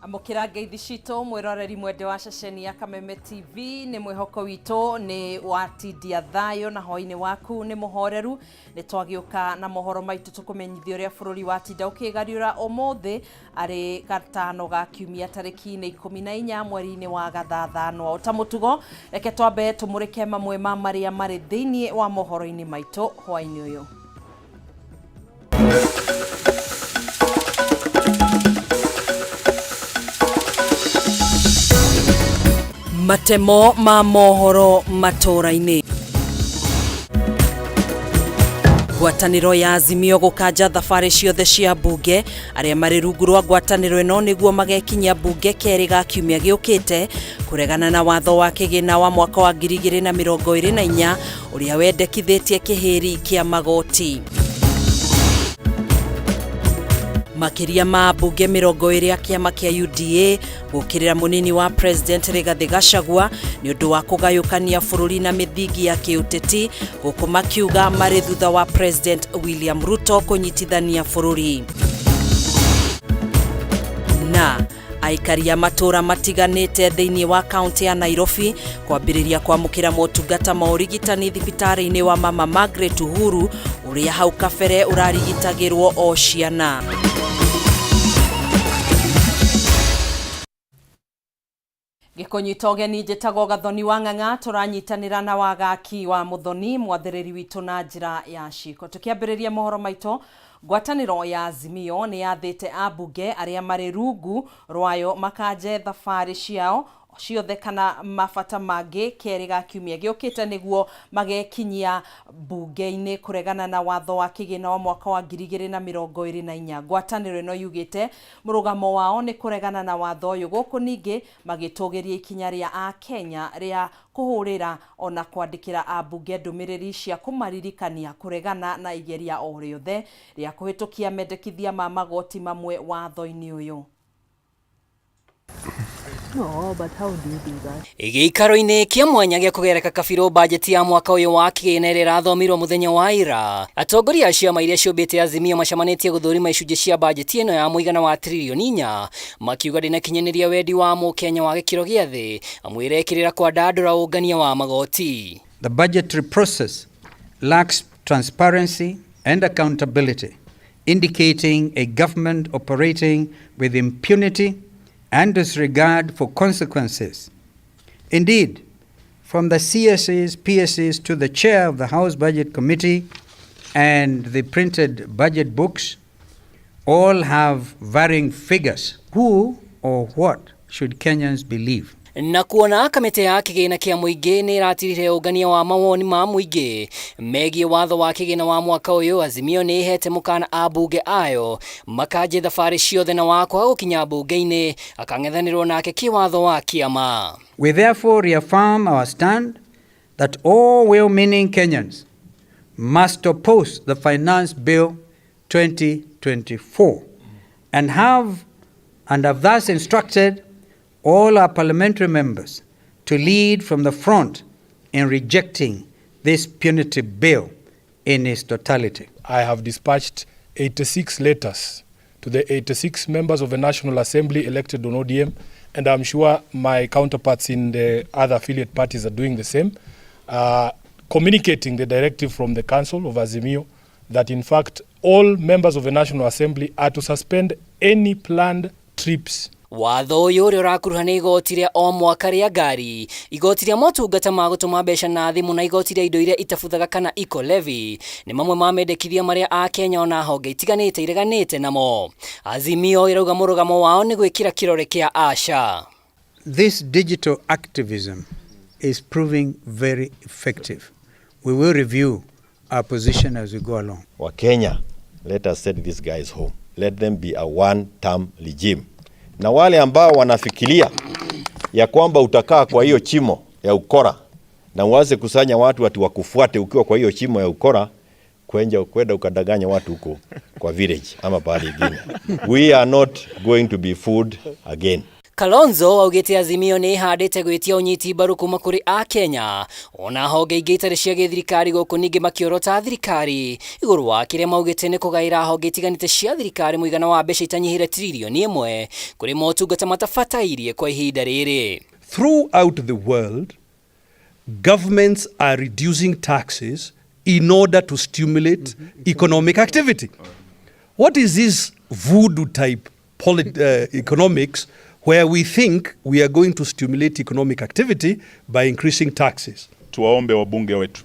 Amũkĩra ngeithi citũ mwĩroreri mwende wa ceceni ya Kameme TV. Nĩ mwĩhoko witũ nĩ watindia thayũ na hwainĩ waku nĩ mũhoreru. Nĩ twagĩũka na mohoro maitũ tũkũmenyithia ũrĩa bũrũri watinda ũkĩgariũra ũmũthĩ arĩ gatano ga kiumia tarĩki-inĩ 14 mweri-inĩ wa gathathanwa. O ta mũtugo, reke twambe tũmũrĩke mamwe ma marĩa marĩ thĩinĩ wa mohoro-inĩ maitũ hwainĩ ũyũ. Matemo ma mohoro matũũra-inĩ. Ngwatanĩro ya Azimio gũkanja thabarĩ ciothe cia mbunge. Arĩa marĩ rungu rwa ngwatanĩro ĩno nĩguo magekinyia mbunge kerĩ ga kiumia gĩũkĩte kũregana na watho wa kĩgĩna wa mwaka wa 2024 ũrĩa wendekithĩtie kĩhĩri kĩa magoti. Makĩria ma ambunge 20 a kĩama kĩa UDA gũkĩrĩra mũnini wa President Rigathĩ Gachagua nĩ ũndũ wa kũgayũkania bũrũri na mĩthingi ya kĩũteti, gũkũ makiuga marĩ thutha wa President William Ruto kũnyitithania bũrũri. Na aikari a matũũra matiganĩte thĩinĩ wa kaunti ya Nairobi kwambĩrĩria kwamũkĩra motungata ma ũrigitani thibitarĩ-inĩ wa Mama Margaret Uhuru ũrĩa hau kabere ũrarigitagĩrwo o ciana. Gĩkũnyita ũgeni njĩtagwo Gathoni wa Ng'ang'a, tũranyitanĩra na Wagaki wa Mũthoni mwathĩrĩri witũ na njĩra ya ciĩko. Tũkĩambĩrĩria mohoro maitũ, ngwatanĩro ya Azimio nĩ yathĩte ambunge arĩa marĩ rungu rwayo makanje thabarĩ ciao ciothe kana mabata mangĩ kerĩ ga kiumia gĩũkĩte nĩguo magekinyia mbunge-inĩ kũregana na watho wa kĩgĩna wa mwaka wa 2024. Ngwatanĩro ĩno yugĩte mũrũgamo wao nĩ kũregana na watho ũyũ gũkũ ningĩ magĩtũgĩria ikinya rĩa Akenya rĩa kũhũrĩra ona kwandĩkĩra ambunge ndũmĩrĩri cia kũmaririkania kũregana na igeria o rĩothe rĩa kũhĩtũkia mendekithia ma magoti mamwe watho-inĩ ũyũ. No, but how do you do that? Gĩikaro-inĩ kĩa mwanya gĩa kũgereka kabirũ bajeti ya mwaka ũyũ wa kĩgĩna ĩrĩa ĩrathomirwo mũthenya wa ira, atongoria a ciama iria ciũmbĩte Azimio macemanĩtie gũthũrima icunjĩ cia bajeti ĩno ya mũigana wa tririoni inya, makiuga ndĩnakinyanĩria wendi wa mũkenya wa gĩkĩro gĩa thĩ, amu ĩrekĩrĩra kwandandũra ũngania wa magoti. The budgetary process lacks transparency and accountability, indicating a government operating with impunity and disregard for consequences. Indeed, from the CSAs, PSAs to the chair of the House Budget Committee and the printed budget books, all have varying figures. Who or what should Kenyans believe? Na kuona kamĩtĩ ya kĩgĩna kĩa mũingĩ nĩ ĩratirire ũngania wa mawoni ma mũingĩ megiĩ watho wa kĩgĩna wa mwaka ũyũ, Azimio nĩ ĩhete mũkana ambunge ayo makanje thabarĩ ciothe na wa kwaga gũkinya mbunge-inĩ akang'ethanĩrwo nake kĩwatho wa kĩama. We therefore reaffirm our stand that all well-meaning Kenyans must oppose the Finance Bill 2024 and have thus instructed all our parliamentary members to lead from the front in rejecting this punitive bill in its totality. I have dispatched 86 letters to the 86 members of the National Assembly elected on ODM, and I'm sure my counterparts in the other affiliate parties are doing the same, communicating the directive from the Council of Azimio that in fact all members of the National Assembly are to suspend any planned trips. Watho ũyũ ũrĩa ũrakuruha nĩ igoti rĩa o mwaka rĩa ngari, igoti rĩa motungata ma gũtũma mbeca na thimũ na igoti rĩa indo iria itabuthaga kana eco levy nĩ mamwe ma mendekithia marĩa Akenya ona honge itiganĩte ireganĩte namo. Azimio ĩrauga mũrũgamo wao nĩ gwĩkĩra kĩrore kĩa aca. This digital activism is proving very effective. We will review our position as we go along. Wa Kenya, let us send these guys home. Let them be a one-term regime. Na wale ambao wanafikiria ya kwamba utakaa kwa hiyo chimo ya ukora na uanze kusanya watu ati wakufuate ukiwa kwa hiyo chimo ya ukora, kwenda ukadanganya watu huko kwa village ama pahali ingine. We are not going to be fooled again. Kalonzo augĩte Azimio nĩ ĩhandĩte gwĩtia ũnyiti mbaru kuma kũrĩ Akenya ona honge ingĩ itarĩ cia gĩthirikari gũkũ ningĩ makĩorota thirikari igũrũ wa kĩrĩa maugĩte nĩ kũgaĩra honge itiganĩte cia thirikari mũigana wa mbeca itanyihĩire tiririoni ĩmwe kũrĩ motungata matabatairie kwa ihinda rĩrĩ. Throughout the world, governments are reducing taxes in order to stimulate economic activity. What is this voodoo type economics where we think we are going to stimulate economic activity by increasing taxes? Tuwaombe wabunge wetu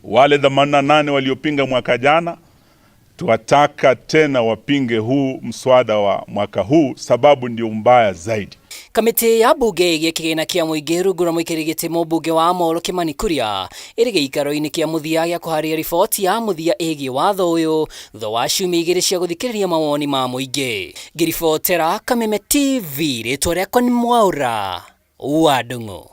wale 88 waliopinga mwaka jana, tuwataka tena wapinge huu mswada wa mwaka huu, sababu ndio mbaya zaidi. Kamĩtĩ ya mbunge ĩgiĩ kĩgĩna kĩa mũingĩ rungu rwa mũikarĩri gĩtĩ mũmbunge wa Molo Kimani Kuria ĩrĩ gĩikaro-inĩ kĩa mũthia gĩa kũharĩria riboti ya mũthia ĩgiĩ watho ũyũ thutha wa ciumia igĩrĩ cia gũthikĩrĩria mawoni ma mũingĩ. Ngĩribotera Kameme TV, rĩtwa rĩakwa nĩ Mwaũra wa Ndung'u.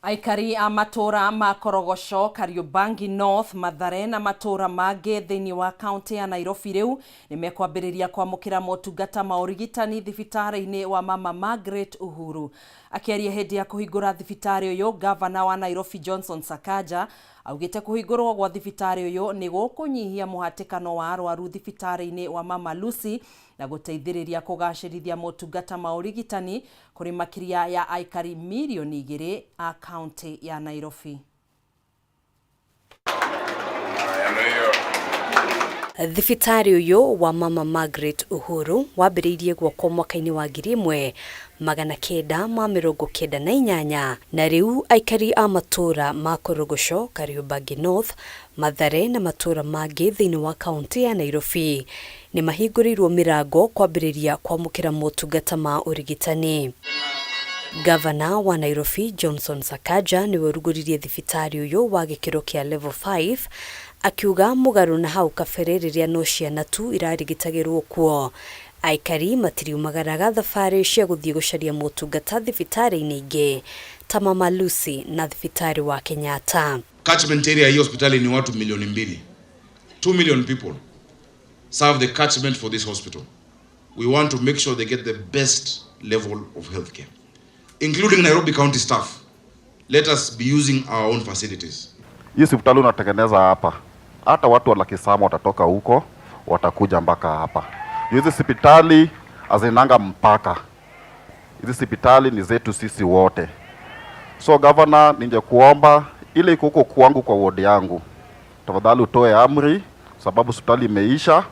Aikari a matũra ma Korogoco, Kariobangi North, Mathare na matũra mangĩ thĩinĩ wa kaunti ya Nairobi rĩu nĩ mekwambĩrĩria kwamũkĩra motungata ma ũrigitani thibitarĩ-inĩ wa Mama Margaret Uhuru. Akĩaria hĩndĩ ya kũhingũra thibitarĩ ũyũ, gavana wa Nairobi Johnson Sakaja augĩte kũhingũrwo gwa thibitarĩ ũyũ nĩ gũkũnyihia mũhatĩkano wa arwaru thibitarĩ-inĩ wa Mama Lucy na gũteithĩrĩria kũgacĩrithia motungata ma ũrigitani kũrĩ makĩria ya aikari mirioni 2 a kaunti ya Nairobi. Thibitarĩ ũyũ wa Mama Margaret Uhuru wambĩrĩirie gwakwo mwaka-inĩ wa 1998 na rĩu aikari a matũra ma Korogoco, Kariobangi North, Mathare na matũra mangĩ thĩinĩ wa kaunti ya Nairobi nĩ mahingũrĩirwo mĩrango kwambĩrĩria kwamũkĩra motungata ma ũrigitani. Gavana wa Nairobi Johnson Sakaja nĩwe ũrugũririe thibitarĩ ũyũ wa gĩkĩro kĩa level 5 akiuga mũgarũ na hau kabere rĩrĩa no ciana tu irarigitagĩrwo kuo aikari matiriumagaraga thabarĩ cia gũthiĩ gũcaria motungata thibitarĩ-inĩ ingĩ ta Mama Lucy na thibitarĩ wa Kenyatta. Catchment area hii hospitali ni watu milioni 2. 2 million people serve the catchment for this hospital. We want to make sure they get the best level of healthcare, including Nairobi County staff. Let us be using our own facilities. Hii hospitali unatengeneza hapa, hata watu wa Lakisama watatoka huko watakuja mpaka hapa. Hizi hospitali hazinanga mpaka, hizi hospitali ni zetu sisi wote. So governor, ningekuomba ile iko huko kwangu kwa ward yangu, tafadhali utoe amri, sababu hospitali imeisha,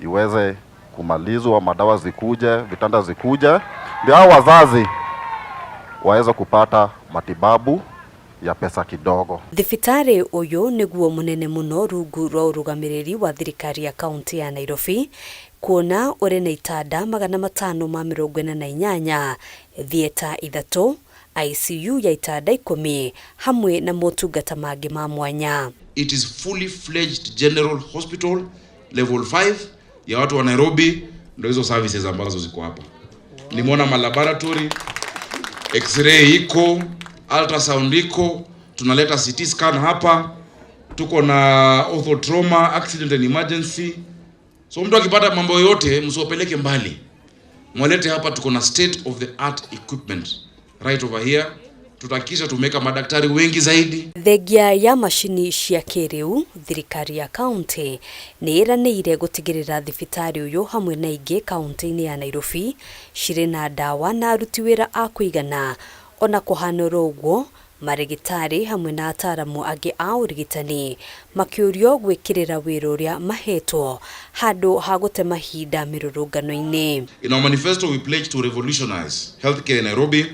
iweze kumalizwa, madawa zikuje, vitanda zikuje, ndio hao wazazi waweze kupata matibabu ya pesa kidogo. Thibitarĩ ũyũ nĩguo mũnene mũno rungu rwa ũrũgamĩrĩri wa thirikari ya kaunti ya Nairobi kuona ũrĩ na itanda 548, thieta 3, ICU ya itanda 10 hamwe na motungata mangĩ ma mwanya. It is fully fledged general hospital level 5 ya watu wa Nairobi. Ndio hizo services ambazo ziko hapa. Nimeona ma laboratory, x-ray iko, ultrasound iko, tunaleta CT scan hapa, tuko na ortho trauma, accident and emergency. So mtu akipata mambo yote msiwapeleke mbali, mwalete hapa. Tuko na state of the art equipment right over here. Tutahakikisha tumeweka madaktari wengi zaidi. Thengia ya macini cia kĩrĩu, thirikari ya kaunti nĩ ĩranĩire gũtigĩrĩra thibitarĩ ũyũ hamwe na ingĩ kaunti-inĩ ya Nairobi cirĩ na ndawa na aruti wĩra a kũigana. Ona kũhana oro ũguo, marĩgĩtarĩ hamwe na ataramu angĩ a ũrigitani makĩũrio gwĩkĩrĩra wĩra ũrĩa mahetwo handũ ha gũte mahinda mĩrũrũngano-inĩ. In our manifesto we pledge to revolutionize healthcare in Nairobi,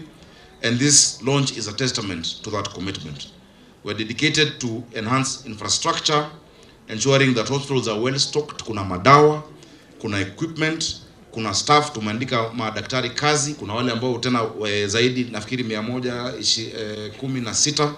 and this launch is a testament to that commitment. We are dedicated to enhance infrastructure, ensuring that hospitals are well stocked. Kuna madawa, kuna equipment, kuna staff, tumeandika madaktari kazi, kuna wale ambao tena zaidi nafikiri 116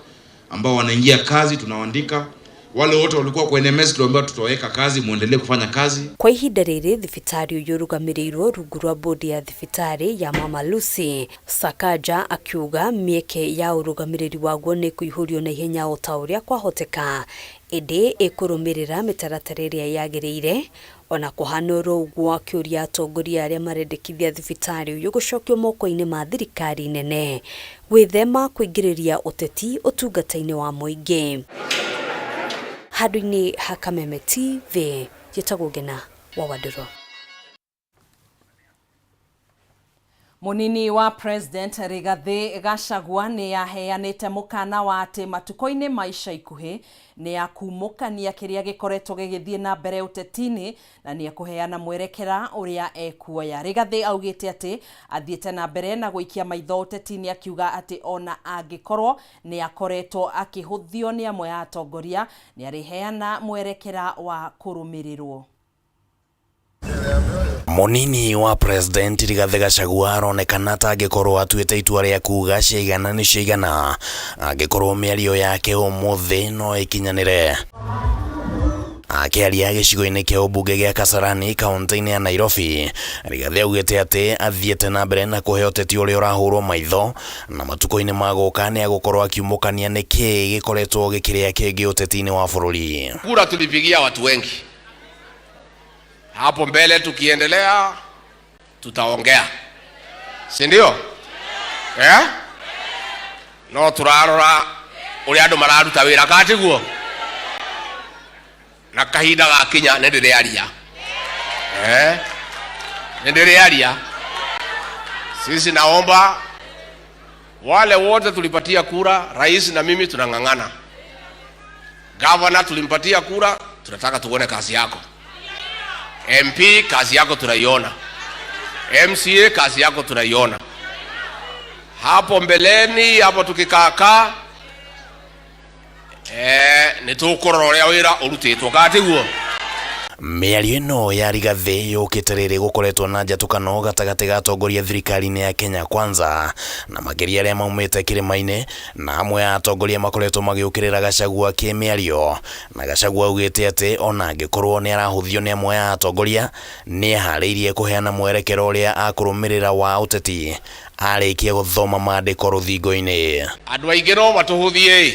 ambao wanaingia kazi tunawaandika. Wale wote walikuwa kwa NMS tuliambiwa tutaweka kazi, muendelee kufanya kazi. Kwa ihinda rĩrĩ thibitarĩ ũyũ ũrũgamĩrĩirwo rungu rwa bodi ya thibitarĩ ya Mama Lucy. Sakaja akiuga mĩeke ya ũrũgamĩrĩri waguo nĩ kũihũrio na ihenya o ta ũrĩa kwahoteka, ĩndĩ ĩkũrũmĩrĩra mĩtaratara ĩrĩa yagĩrĩire Ona kũhana oro ũguo, akĩũria atongoria arĩa marendekithia thibitarĩ ũyũ gũcokio moko-inĩ ma thirikari nene gwĩthema kũingĩrĩria ũteti ũtungata-inĩ wa mũingĩ. Handũ-inĩ ha Kameme TV, njĩtagwo Ngena wa Wandũrũ. Munini wa President Rigathi Gachagua nĩ aheanĩte mũkana wa atĩ matukũ-inĩ ma ica ikuhĩ nĩ akumũkania kĩrĩa gĩkoretwo gĩgĩthiĩ na mbere ũteti-inĩ na nĩ ekũheana mwerekera ũrĩa ekuoya. Rigathi augĩte atĩ athiĩte na mbere na gũikia maitho ũteti-inĩ, akiuga atĩ ona angĩkorwo nĩ akoretwo akĩhũthio nĩ amwe a atongoria, nĩ arĩheana mwerekera wa kũrũmĩrĩrwo. Munini wa President Rigathi Gachagua aronekana ta angĩkorwo atuĩte itua rĩa kuga ciaigana nĩ ciaigana angĩkorwo mĩario yake ũmũthĩ no ĩkinyanĩre. Akĩaria gĩcigo-inĩ kĩa ũmbunge gĩa Kasarani kaunti-inĩ ya Nairobi, Rigathi augĩte atĩ athiĩte na mbere na kũhe ũteti ũrĩa ũrahũrwo maitho na matukũ-inĩ ma gũka nĩ agũkorwo akiumũkania nĩkĩĩ gĩkoretwo gĩkĩrĩa kĩngĩ ũteti-inĩ wa bũrũri. Kura tulipigia watu wengi. Hapo mbele tukiendelea tutaongea, si ndio? Eh? No turarora uria andu mararuta wira katiguo na kahinda gakinya nĩ ndĩrĩaria. Eh? Nĩ ndĩrĩaria. Sisi naomba wale wote tulipatia kura, rais na mimi tunang'ang'ana. Gavana tulimpatia kura, tunataka tuone kazi yako. MP kazi yako tunaiona, MCA kazi yako tunaiona. Hapo mbeleni hapo tukikaakaa nĩ tũkũrora ũrĩa wĩra ũrutĩtwo katiguo. Mĩario ĩno ya Rigathi yũkĩte rĩrĩ gũkoretwo na njatũkano gatagatĩ ga atongoria thirikari-inĩ ya Kenya Kwanza na makĩria arĩa maumĩte kĩrĩma-inĩ, na amwe a atongoria makoretwo magĩũkĩrĩra Gachagua kĩmĩario, na Gachagua augĩte atĩ ona angĩkorwo nĩ arahũthio nĩ amwe a atongoria nĩ eharĩirie kũheana mwerekero ũrĩa akũrũmĩrĩra wa ũteti arĩkia gũthoma maandĩko rũthingo-inĩ. Andũ aingĩ no matũhũthie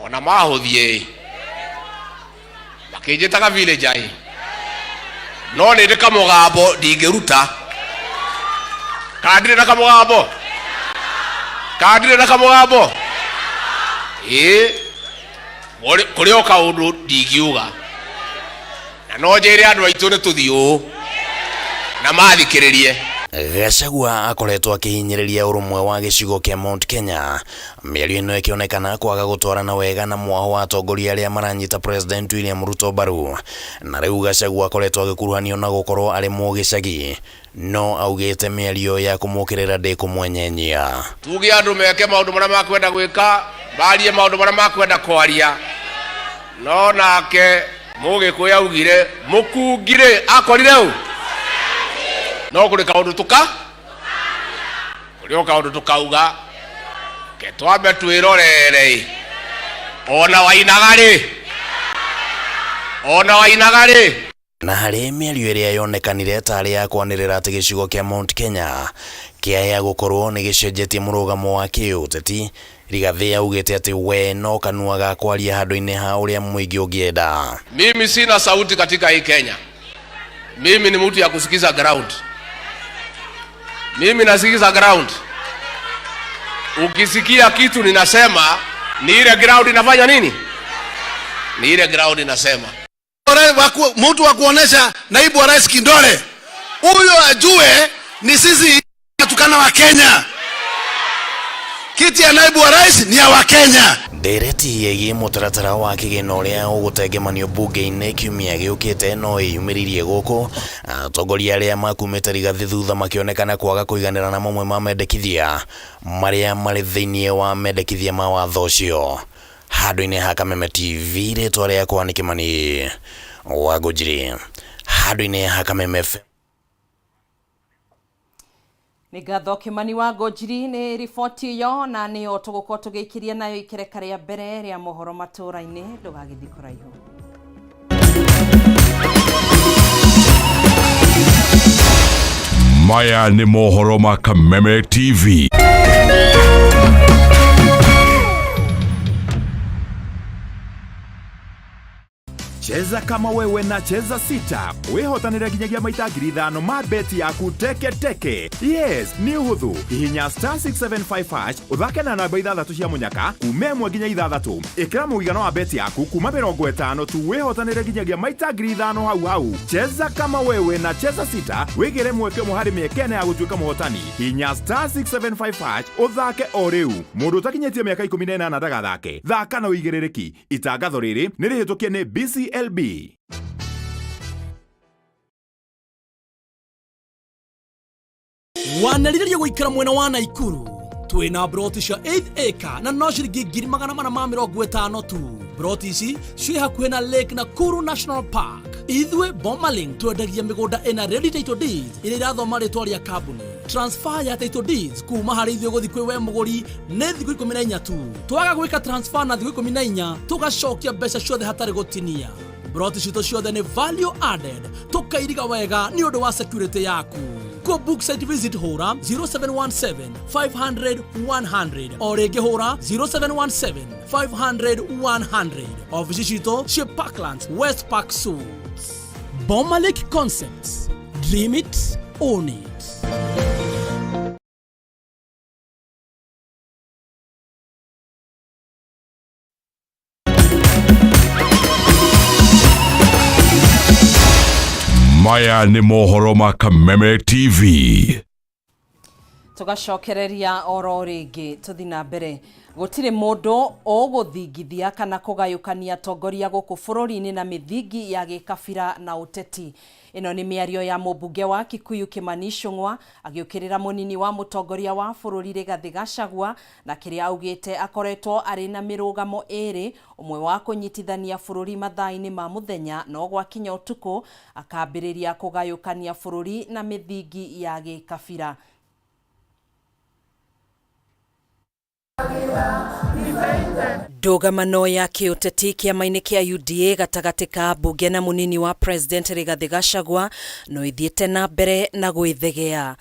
ona mahũthie makĩnjĩtaga village ĩ, no nĩ ndĩ kamũgambo ndingĩruta. Kana ndirĩ na kamũgambo? Kana ndirĩ na kamũgambo? Ĩĩ, kũrĩ o kaũndũ ndingiuga, na no njĩre andũ aitũ nĩ tũthiĩ ũũ na mathikĩrĩrie. Gachagua akoretwo akĩhinyĩrĩria ũrũmwe wa gĩcigo kĩa Mount Kenya, mĩario ĩno ĩkĩonekana kwaga gũtwarana wega na mwaho wa atongoria arĩa maranyita President William Ruto mbaru, na rĩu Gachagua akoretwo agĩkuruhanio na gũkorwo arĩ mũgĩcagi, no augĩte mĩario ya kũmũkĩrĩra ndĩkũmwenyenyia. Tuge andũ meke maũndũ marĩa makwenda gwĩka, barie maũndũ marĩa makwenda kwaria, no nake Mũgĩkũyũ augire mũkungirĩ akorire ũ, no kũrĩ kaũndũ tũka kũrĩ o kaũndũ tũkauga ke twambe twĩrorere ona wainaga rĩ, ona wainaga rĩ. Na harĩ mĩario ĩrĩa yonekanire tarĩ ya kwanĩrĩra atĩ gĩcigo kĩa Mount Kenya kĩaya gũkorwo nĩ gĩcenjetie mũrũgamo wa kĩũteti, Rigathi augĩte atĩ we no kanua ga kwaria handũ-inĩ ha ũrĩa mũingĩ ũngĩenda. Mimi sina sauti katika hii Kenya. Mimi ni mtu ya kusikiza ground. Mimi nasikiza ground. Ukisikia kitu ninasema ni ile ground inafanya nini? Ni ile ground inasema. Mtu wa kuonesha naibu wa rais kindole, huyo ajue ni sisi tukana wa Kenya. Kiti ya naibu wa rais ni ya Wakenya. Ndereti ĩgiĩ mũtaratara wa kĩgĩna ũrĩa ũgũtengemanio mbunge-inĩ kiumia gĩũkĩte no ĩyumĩririe gũkũ atongoria arĩa makumĩte Rigathi thutha makĩonekana kwaga kũiganĩra na mamwe ma mendekithia marĩa marĩ thĩinĩ wa mendekithia ma watho ũcio. Handũ-inĩ ha Kameme TV, rĩtwa rĩakwa nĩ Kĩmani wa Ngũnjiri. Handũ-inĩ ha Kameme FM. Nĩ ngatho Kĩmani wa Ngũnjiri nĩ riboti ĩyo, na nĩyo tũgũkorwo tũgĩikĩria nayo ikereka rĩa mbere rĩa mohoro matũũra-inĩ. Ndũgagĩthiĩ kũraihu. Maya nĩ mohoro ma Kameme TV. Cheza kama wewe na Cheza Sita wihotanire nginyagia maita 5,000 ma beti yaku teke teke. Yes, nĩ ũhũthũ. Hihinya star 675 hash ũthake na namba ithathatũ cia mũnyaka kuma 1 nginya 6. Ĩkĩra mũigana wa beti yaku kuma 50 tu wihotanire nginyagia maita 5,000 hau hau. Cheza kama wewe na Cheza Sita wigire mweke ũmwe harĩ mĩeke ĩna ya gũtuĩka mũhotani. Hihinya star 675 hash ũthake o rĩu. Mũndũ ũtakinyĩtie mĩaka 18 ndagathake. Thaka na ũigĩrĩrĩki. Itangatho rĩrĩ nĩ rĩhĩtũkie nĩ BCLB. Wanarĩrĩria gũikara mwena wa Naikuru twĩna broti cia 8 acre na no ciringi 450,000 tu. Broti ici ciĩ hakuhĩ na Lake Nakuru National Park. Ithuĩ Bomalink twendagia mĩgũnda ĩna ready title deeds ĩrĩa irathoma rĩtwa rĩa kambuni. Transfer ya title deeds kuma harĩ ithuĩ gũthiĩ kwĩ we mũgũri nĩ thikũ 14 tu. Twaga gwĩka transfer na thikũ 14 tũgacokia mbeca ciothe hatarĩ gũtinia. Broti citũ ciothe nĩ value added tũkairiga wega nĩ ũndũ wa security yaku. Go book site visit hũra 0717 500 100 o rĩngĩ hũra 0717 500 100. Ofici citũ ciĩ Parklands West Park Suites. Bomalink Concepts, dream it, own it. Maya nĩ mohoro ma Kameme TV. Tugacokereria oro rĩngĩ tũthi na mbere. Gũtirĩ mũndũ ũgũthingithia kana kũgayũkania atongoria gũkũ bũrũri-inĩ na mĩthingi ya gĩkabira na ũteti. Ĩno nĩ mĩario ya mũmbunge wa Kikuyu Kimani Ichung'wa agĩũkĩrĩra mũnini wa mũtongoria wa bũrũri Rigathĩ Gachagua na kĩrĩa augĩte akoretwo arĩ na mĩrũgamo ĩrĩ, ũmwe wa kũnyitithania bũrũri mathaa-inĩ ma mũthenya no gwakinya ũtukũ akambĩrĩria kũgayũkania bũrũri na mĩthingi ya gĩkabira. Ndũgamano ya kĩũteti kĩama-inĩ kĩa UDA gatagatĩ ka mbunge na mũnini wa President Rigathĩ Gachagua no ithiĩte na mbere na gwĩthegea.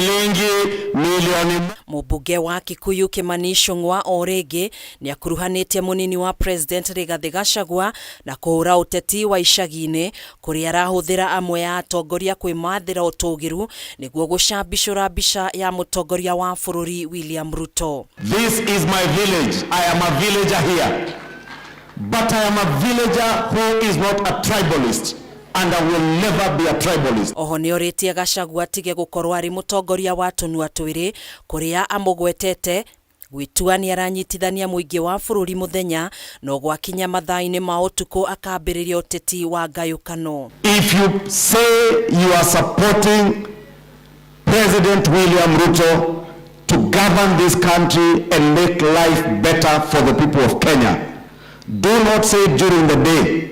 Mũmbunge wa Kikuyu Kimani Ichung'wa o rĩngĩ nĩakuruhanĩtie mũnini wa President Rigathĩ Gachagua na kũhũra ũteti wa icagi-inĩ kũrĩa arahũthĩra amwe a atongoria kwĩmathĩra ũtũgĩru nĩguo gũcambicũra mbica ya mũtongoria wa bũrũri William Ruto. This is my village. I am a villager here. But I am a villager who is not a tribalist, and I will never be a tribalist. Oho nĩorĩtie Gachagua atige gũkorwo arĩ mũtongoria wa tũnua twĩrĩ kũrĩa amũgwetete gwĩtua nĩaranyitithania mũingĩ wa bũrũri mũthenya no gwakinya mathaa-inĩ ma ũtukũ akambĩrĩria ũteti wa ngayũkano. If you say you are supporting President William Ruto to govern this country and make life better for the people of Kenya, do not say it during the day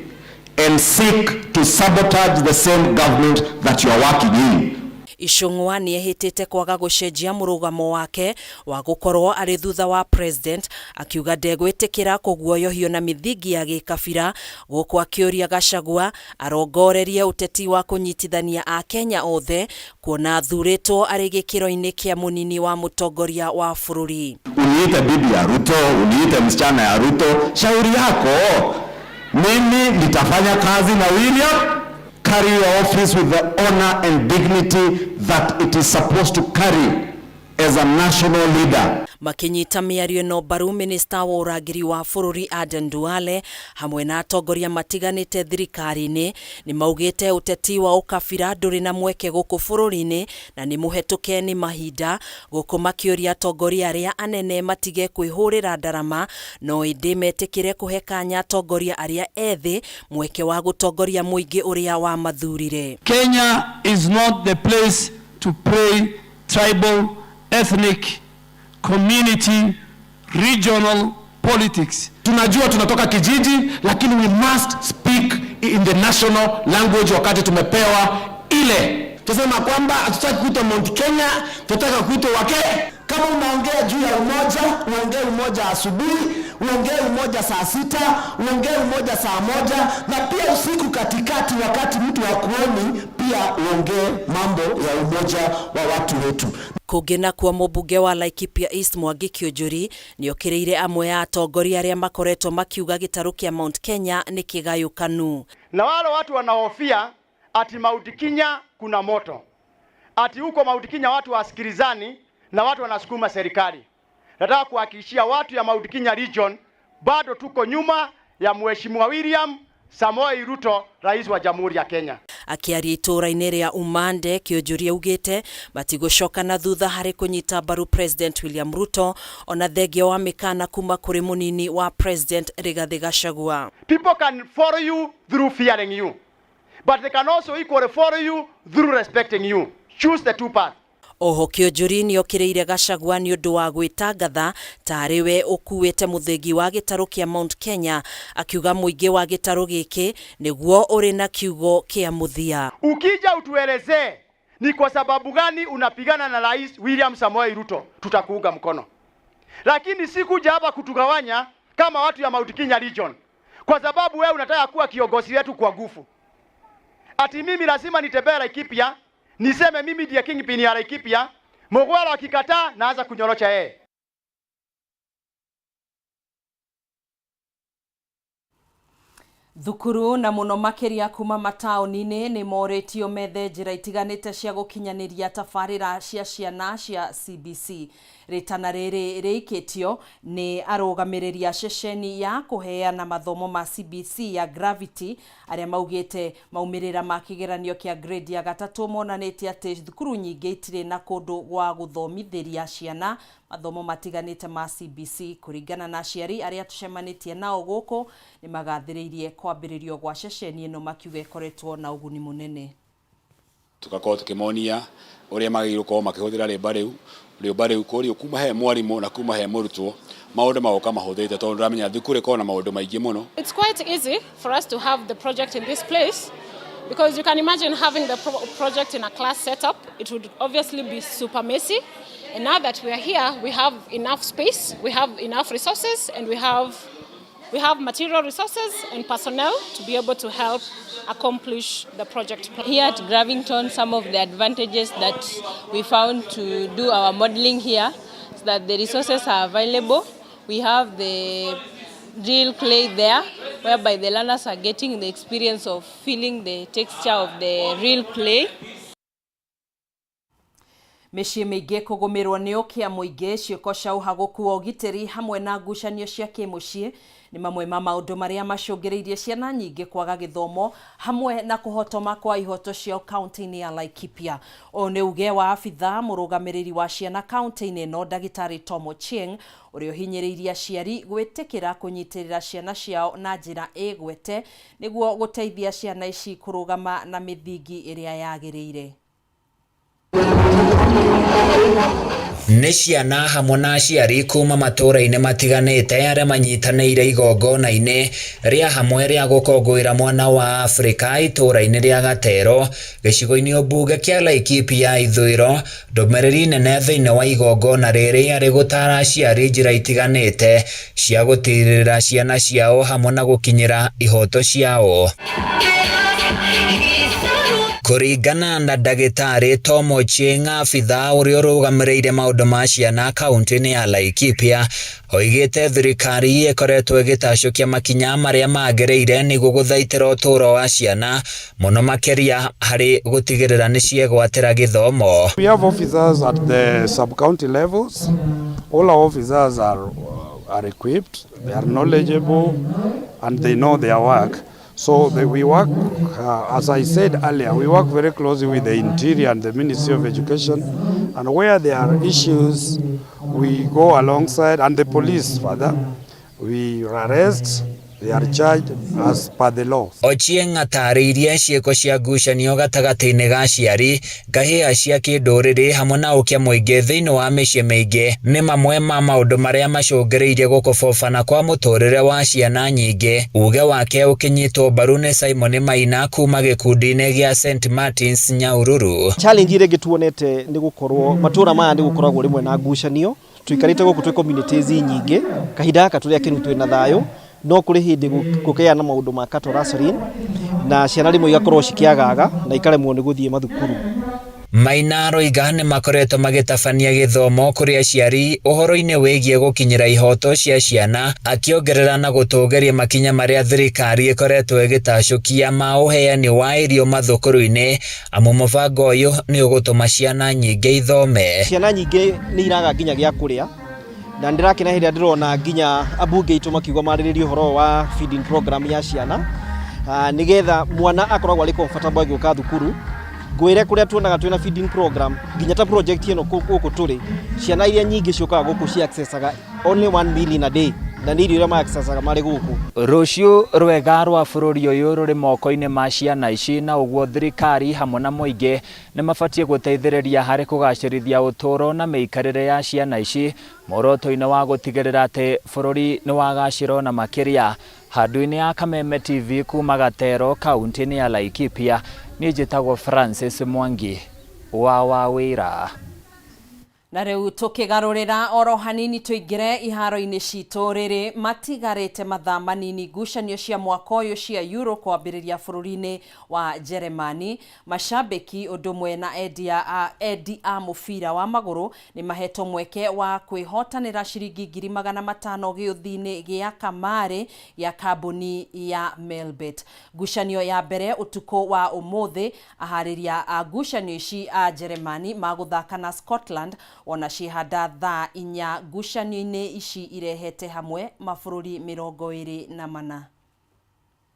and seek to sabotage the same government that you are working in. Ichung'wa nĩehĩtĩte kwaga gũcenjia mũrũgamo wake wa gũkorwo arĩ thutha wa president, akiuga ndegwĩtĩkĩra kũguoyohio na mĩthingi ya gĩkabira, gũkũ akĩũria Gachagua arongorerie ũteti wa kũnyitithania Akenya othe kuona athurĩtwo arĩ gĩkĩro-inĩ kĩa mũnini wa mũtongoria wa bũrũri. Uniite bibi ya Ruto, uniite msichana ya Ruto, shauri yako. Mimi nitafanya kazi na William. Carry your office with the honor and dignity that it is supposed to carry as a national leader. Makinyita mĩario ĩno mbaru minista wa ũrangĩri wa bũrũri Aden Duale hamwe na atongoria matiganĩte thirikari-inĩ nĩmaugĩte ũteti wa ũkabira ndũrĩ na mweke gũkũ bũrũri-inĩ na nĩ mũhetũke nĩ mahinda, gũkũ makĩũria atongoria arĩa anene matige kwĩhũrĩra ndarama no ĩndĩ metĩkĩre kũhe kanya atongoria arĩa ethĩ mweke wa gũtongoria mũingĩ ũrĩa wamathurire. Kenya is not the place to play tribal, ethnic, community, regional politics. Tunajua tunatoka kijiji, lakini we must speak in the national language wakati tumepewa ile. Tusema kwamba hatutaki kuitwa Mount Kenya, tunataka kuitwa wake. Kama unaongea juu ya umoja, uongee umoja asubuhi, uongee umoja saa 6, uongee umoja saa 1, na pia usiku katikati, wakati mtu hakuoni, pia uongee mambo ya umoja wa watu wetu. Kũngĩ nakuo mũmbunge wa Laikipia East Mwangi Kiunjuri nĩokĩrĩire amwe a atongoria arĩa makoretwo makiuga gĩtarũ kĩa Mount Kenya nĩ kĩgayũkanu. Na wale watu wanahofia ati Mount Kenya kuna moto, ati huko Mount Kenya watu wasikilizani na watu wanasukuma serikali. Nataka kuhakikishia watu ya Mount Kenya region bado tuko nyuma ya Mheshimiwa William Samoei Ruto, rais wa Jamhuri ya Kenya. Akiaria itũũra-inĩ rĩa Umande, Kiunjuri augĩte matigũcoka na thutha harĩ kũnyita mbaru President William Ruto ona thengia wa mĩkana kuma kũrĩ mũnini wa President Rigathi Gachagua. People can follow you through fearing you, but they can also equally follow you through respecting you. Choose the two paths. Oho Kiunjuri nĩokĩrĩire Gachagua nĩ ũndũ wa gwĩtangatha tarĩ we ũkuĩte mũthĩgi wa gĩtarũ kĩa Mount Kenya, akiuga mũingĩ wa gĩtarũ gĩkĩ nĩguo ũrĩ na kiugo kĩa mũthia. Ukija utuelezee ni kwa sababu gani unapigana na Rais William Samoei Ruto, tutakuunga mkono. Lakini si kuja hapa kutugawanya kama watu ya Mount Kenya region, kwa sababu wewe unataka kuwa kiongozi wetu kwa nguvu. Ati mimi lazima nitembee Laikipia, niseme mimi ndiye kingpin ya Laikipia. Mugwara akikataa naanza kunyorocha yeye. Thukuru na muno makiria kuma mataũni-inĩ nĩ morĩtio methe njĩra itiganĩte cia gũkinyanĩria tabarĩra cia ciana cia CBC. Rĩtana rĩrĩ rĩikĩtio nĩ arũgamĩrĩri a ceceni ya kũheana mathomo ma CBC ya Gravity arĩa maugĩte maumĩrĩra ma kĩgeranio kĩa grade ya gatatũ monanĩtie atĩ thukuru nyingĩ itirĩ na kũndũ gwa gũthomithĩria ciana mathomo matiganĩte ma CBC. Kũringana na aciari arĩa tũcemanĩtie nao gũkũ nĩ magathĩrĩirie kwambĩrĩrio gwa ceceni ĩno makiuga ĩkoretwo na ũguni mũnene. Tugakorwo tukimonia uria magĩrĩirwo gũkorwo makĩhũthĩra rĩũmba rĩu kũrio kuma he mwarimũ na kuma he mũrutwo maũndũ magoka mahũthĩte tondũ ndĩramenya thukuru ĩkoragwo na maũndũ maingĩ mũno. It's quite easy for us to have the project in this place because you can imagine having the project in a class setup. It would obviously be super messy. And now that we are here, we have enough space, we have enough resources, and we have material resources and personnel to be able to help accomplish the project plan. Here at Gravington, some of the advantages that we found to do our modeling here is that the resources are available. We have the real clay there, whereby the learners are getting the experience of feeling the texture of the real clay. Mĩciĩ mĩingĩ kũgũmĩrwo nĩ ũkĩa mũingĩ, ciĩko cia ũhagũku wa ũgitĩri hamwe na ngucanio cia kĩmũciĩ nĩ mamwe ma maũndũ marĩa macũngĩrĩirie ciana nyingĩ kwaga gĩthomo hamwe na kũhotoma kwa ihoto ciao kaunti-inĩ ya Laikipia. Ũyũ nĩ uge wa abithaa mũrũgamĩrĩri wa ciana kaunti-inĩ ĩno ndagĩtarĩ Tom Ochieng, ũrĩa ũhinyĩrĩirie aciari gwĩtĩkĩra kũnyitĩrĩra ciana ciao na njĩra ĩgwete nĩguo gũteithia ciana ici kũrũgama na mĩthingi ĩrĩa yagĩrĩire. Nĩ ciana hamwe na aciari kuma matũũra-inĩ matiganĩte arĩa manyitanĩire igongona-inĩ rĩa hamwe rĩa gũkũngũĩra mwana wa Afrika itũũra-inĩ rĩa Gatero gĩcigo-inĩ mbunge kĩa Laikipia ithũĩro. Ndũmĩrĩri nene thĩinĩ wa igongona rĩrĩ yarĩ gũtaara aciari njĩra itiganĩte cia gũtirĩrĩra ciana ciao hamwe na gũkinyĩra ihoto ciao. Kũringana na ndagĩtarĩ Tom Ochieng, abithaa ũrĩa ũrũgamĩrĩire maũndũ ma ciana kaunti-inĩ ya Laikipia, oigĩte thirikari ĩkoretwo ĩgĩtacũkia makinya marĩa magĩrĩire nĩguo gũthaitĩra ũtũũro wa ciana mũno makĩria harĩ gũtigĩrĩra nĩ ciegwatĩra gĩthomo. We have officers at the sub-county levels. All our officers are equipped, they are knowledgeable and they know their work. So we work, as I said earlier, we work very closely with the Interior and the Ministry of Education, and where there are issues, we go alongside, and the police further. We arrest They are charged as per the law. Ochieng atarĩirie ciĩko cia ngucanio gatagatĩ-inĩ ga aciari, ngahĩha cia kĩndũrĩrĩ hamwe na ũkĩa mũingĩ thĩinĩ wa mĩciĩ mĩingĩ nĩ mamwe ma maũndũ marĩa macũngĩrĩirie gũkobobana kwa mũtũrĩre wa ciana nyingĩ. Uge wake ũkĩnyitwo mbaru nĩ Simon Maina kuma gĩkundi-inĩ gĩa St Martins Nyahururu. Challenge ĩrĩa ĩngĩ tuonete nĩ gũkorwo matũra maya nĩ gũkoragwo rĩmwe na ngucanio. Tũikarĩte gũkũ twĩ communities nyingĩ, kahinda gaka tũrĩ akenu twĩ na thayũ, no kũrĩ hĩndĩ gũkĩgĩa na maũndũ ma cattle rustling na ciana rĩmwe igakorwo cikĩagaga na ikaremwo nĩ gũthiĩ mathukuru. Maina aroiga nĩ makoretwo magĩtabania gĩthomo kũrĩ aciari ũhoro-inĩ wĩgiĩ gũkinyĩra ihoto cia ciana, akĩongerera na gũtũgĩria makinya marĩa thirikari ĩkoretwo ĩgĩtacũkia ma ũheani wa irio mathukuru-inĩ, amu mũbango ũyũ nĩ ũgũtũma ciana nyingĩ ithome. Ciana nyingĩ nĩ iraga nginya gĩa kũrĩa, na nĩ ndĩrakena hĩndĩ ĩrĩa ndĩrona nginya ambunge aitũ makiuga marĩrĩrie ũhoro wa feeding program ya ciana, nĩgetha mwana akoragwo arĩ comfortable agĩũka thukuru. Ngwĩre kũrĩa tuonaga twĩna feeding program, nginya ta project ĩno gũkũ tũrĩ, ciana iria nyingĩ ciũkaga gũkũ ci accessaga only one meal in a day, na nĩ irio iria ma accessaga marĩ gũkũ. Rũciũ rwega rwa bũrũri ũyũ rũrĩ moko-inĩ ma ciana ici, na ũguo thirikari hamwe na mũingĩ nĩ mabatiĩ gũteithĩrĩria harĩ kũgacĩrithia ũtũũro na mĩikarĩre ya ciana ici muoroto-inĩ wa gũtigĩrĩra atĩ bũrũri nĩ wagacĩra ona makĩria. Handũ-inĩ ya Kameme TV kuma Gatero kaunti-inĩ ya Laikipia, niĩ njĩtagwo Francis Mwangi wa Wawĩra. Na rĩu tũkĩgarũrĩra oro hanini tũingĩre iharo-inĩ citũ rĩrĩ matigarĩte mathaa manini ngucanio cia mwaka ũyũ cia Euro kwambĩrĩria bũrũri-inĩ wa Jeremani. Macambĩki ũndũ ũmwe na endi a mũbira wa magũrũ nĩ mahetwo mweke wa kwĩhotanĩra ciringi 500,000 gĩũthi-inĩ gĩa kamarĩ gĩa kambuni ya Melbet. Ngucanio ya mbere ũtukũ wa ũmũthĩ, aharĩria a ngucanio ici a Jeremani magũthaka na Scotland ona ciĩhanda thaa 4. Ngucanio-inĩ ici irehete hamwe mabũrũri 24.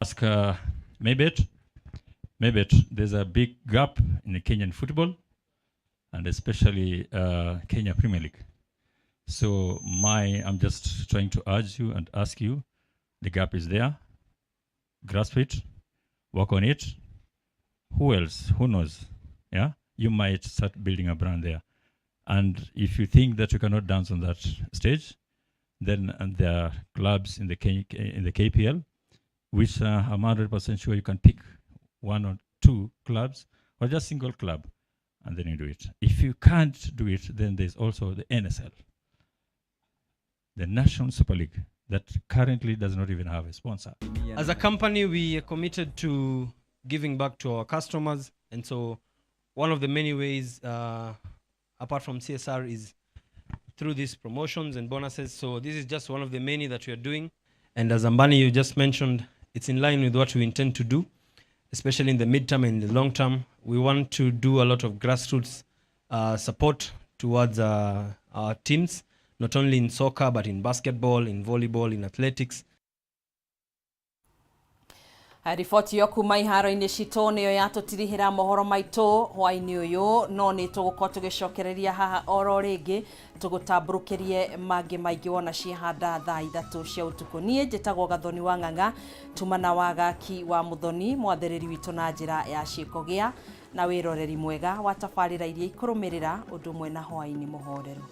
Ask Mebet. Mebet, there's a big gap in the Kenyan football and especially Kenya Premier League. So I'm just trying to urge you and ask you, the gap is there. Grasp it, work on it. Who else? Who knows? Yeah, you might start building a brand there. And if you think that you cannot dance on that stage, then and there are clubs in the KPL, which I'm 100% sure you can pick one or two clubs or just single club, and then you do it. If you can't do it, then there's also the NSL, the National Super League, that currently does not even have a sponsor. As a company, we are committed to giving back to our customers, and so one of the many ways, apart from CSR, is through these promotions and bonuses. So this is just one of the many that we are doing. And as Ambani, you just mentioned, it's in line with what we intend to do, especially in the midterm and the long term. We want to do a lot of grassroots support towards our teams, not only in soccer, but in basketball, in volleyball, in athletics. Riboti ĩyo kuma iharo-inĩ citũ nĩyo yatũtirihĩra mohoro maitũ hwaĩ-inĩ ũyũ, no nĩ tũgũkorwo tũgĩcokereria haha oro rĩngĩ tũgũtambũrũkĩrie mangĩ maingĩ wona ciĩhanda thaa 3 cia ũtukũ. Niĩ njĩtagwo Gathoni wa Ng'ang'a, tumana wa Gaki wa Mũthoni, mwathĩrĩri witũ na njĩra ya ciĩko. Gĩa na wĩroreri mwega wa tabarĩra iria ikũrũmĩrĩra ũndũ ũmwe na hwaĩ-inĩ mũhoreru.